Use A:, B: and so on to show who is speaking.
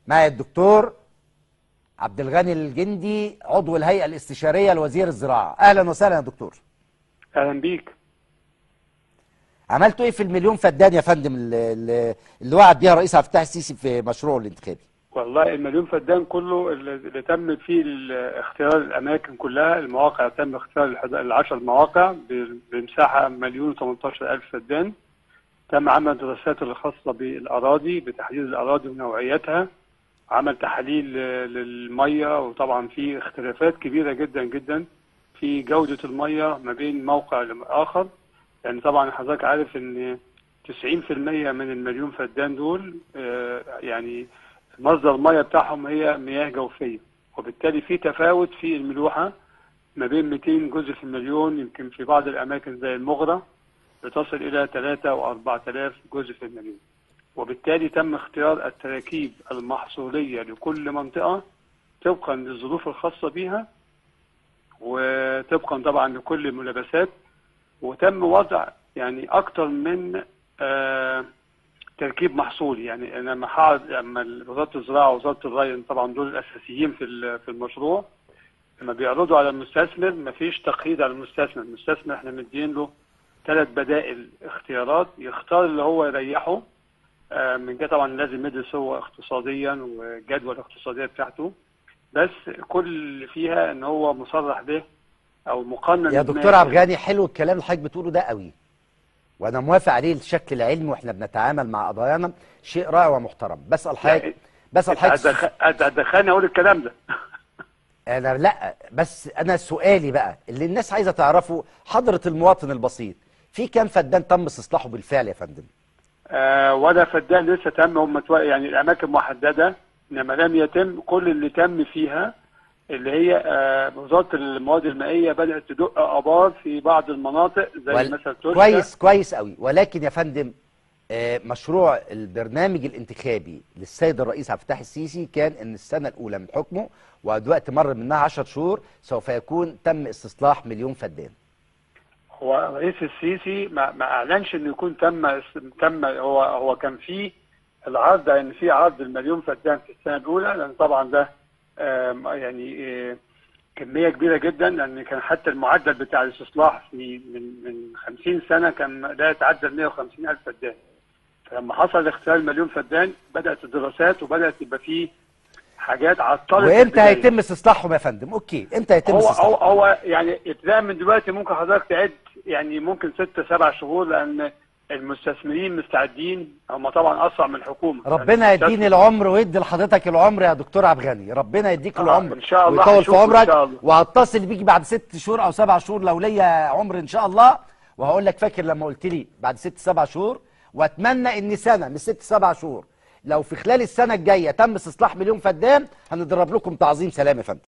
A: معي الدكتور عبد الغني الجندي عضو الهيئة الاستشارية لوزير الزراعة. أهلا وسهلا يا دكتور.
B: أهلا بيك.
A: عملتوا إيه في المليون فدان يا فندم اللي وعد بيها الرئيس عبد الفتاح السيسي في مشروعه الانتخابي؟
B: والله المليون فدان كله اللي تم فيه اختيار الأماكن كلها، المواقع تم اختيار ال10 مواقع بمساحة 1,018,000 فدان. تم عمل دراسات الخاصة بالأراضي، بتحديد الأراضي ونوعيتها، عمل تحاليل للمية، وطبعا في اختلافات كبيرة جدا جدا في جودة المية ما بين موقع لآخر. يعني طبعا حضرتك عارف ان 90% من المليون فدان دول يعني مصدر المية بتاعهم هي مياه جوفية، وبالتالي في تفاوت في الملوحة ما بين 200 جزء في المليون، يمكن في بعض الأماكن زي المغرة بتصل إلى 3 و 4000 جزء في المليون. وبالتالي تم اختيار التراكيب المحصولية لكل منطقة طبقا للظروف الخاصة بيها وطبقا طبعا لكل الملابسات، وتم وضع يعني أكتر من تركيب محصولي. يعني أنا لما وزارة الزراعة ووزارة الري طبعا دول الأساسيين في المشروع، لما بيعرضوا على المستثمر مفيش تقييد على المستثمر. المستثمر احنا مدين له 3 بدائل اختيارات، يختار اللي هو يريحه. من جهة طبعا لازم يدرس هو اقتصاديا والجدوى الاقتصادية بتاعته، بس كل اللي فيها ان هو مصرح به او مقنن.
A: يا دكتور عبد الغني حلو الكلام اللي حضرتك بتقوله ده قوي، وانا موافق عليه الشكل العلمي واحنا بنتعامل مع قضايانا، شيء رائع ومحترم. بسال حضرتك
B: هتدخلني اقول الكلام ده؟
A: انا لا، بس انا سؤالي بقى اللي الناس عايزه تعرفه، حضره المواطن البسيط، في كام فدان تم استصلاحه بالفعل يا فندم؟
B: ولا فدان لسه تم. هم يعني الاماكن محددة، انما لم يتم. كل اللي تم فيها اللي هي وزارة المواد المائية بدات تدق ابار في بعض المناطق زي مثلا تركيا.
A: كويس كويس قوي. ولكن يا فندم مشروع البرنامج الانتخابي للسيد الرئيس عبد الفتاح السيسي كان ان السنة الاولى من حكمه، ودلوقتي مر منها 10 شهور، سوف يكون تم استصلاح مليون فدان.
B: هو الرئيس السيسي ما اعلنش انه يكون تم هو كان فيه العرض، ان في عرض المليون فدان في السنة الاولى، لان طبعا ده يعني كمية كبيرة جدا، لان كان حتى المعدل بتاع الاستصلاح في من 50 سنة كان لا يتعدى 150,000 فدان. فلما حصل اختيار المليون فدان بدات الدراسات وبدات يبقى فيه حاجات عطلت.
A: وامتى هيتم استصلاحهم يا فندم؟ okay، امتى هيتم استصلاحهم؟
B: هو يعني ابتداء من دلوقتي ممكن حضرتك تعد يعني ممكن 6 7 شهور، لان المستثمرين مستعدين، هم طبعا اسرع من الحكومة.
A: ربنا يديني العمر ويدي لحضرتك العمر يا دكتور عبد الغني، ربنا يديك العمر
B: ان شاء الله
A: ويطول في عمرك. وهتصل بيك بعد 6 شهور او 7 شهور لو ليا عمر ان شاء الله، وهقول لك فاكر لما قلت لي بعد 6 7 شهور؟ واتمنى ان سنة من 6 7 شهور، لو في خلال السنة الجاية تم استصلاح مليون فدان هنضرب لكم تعظيم سلام يا فندم.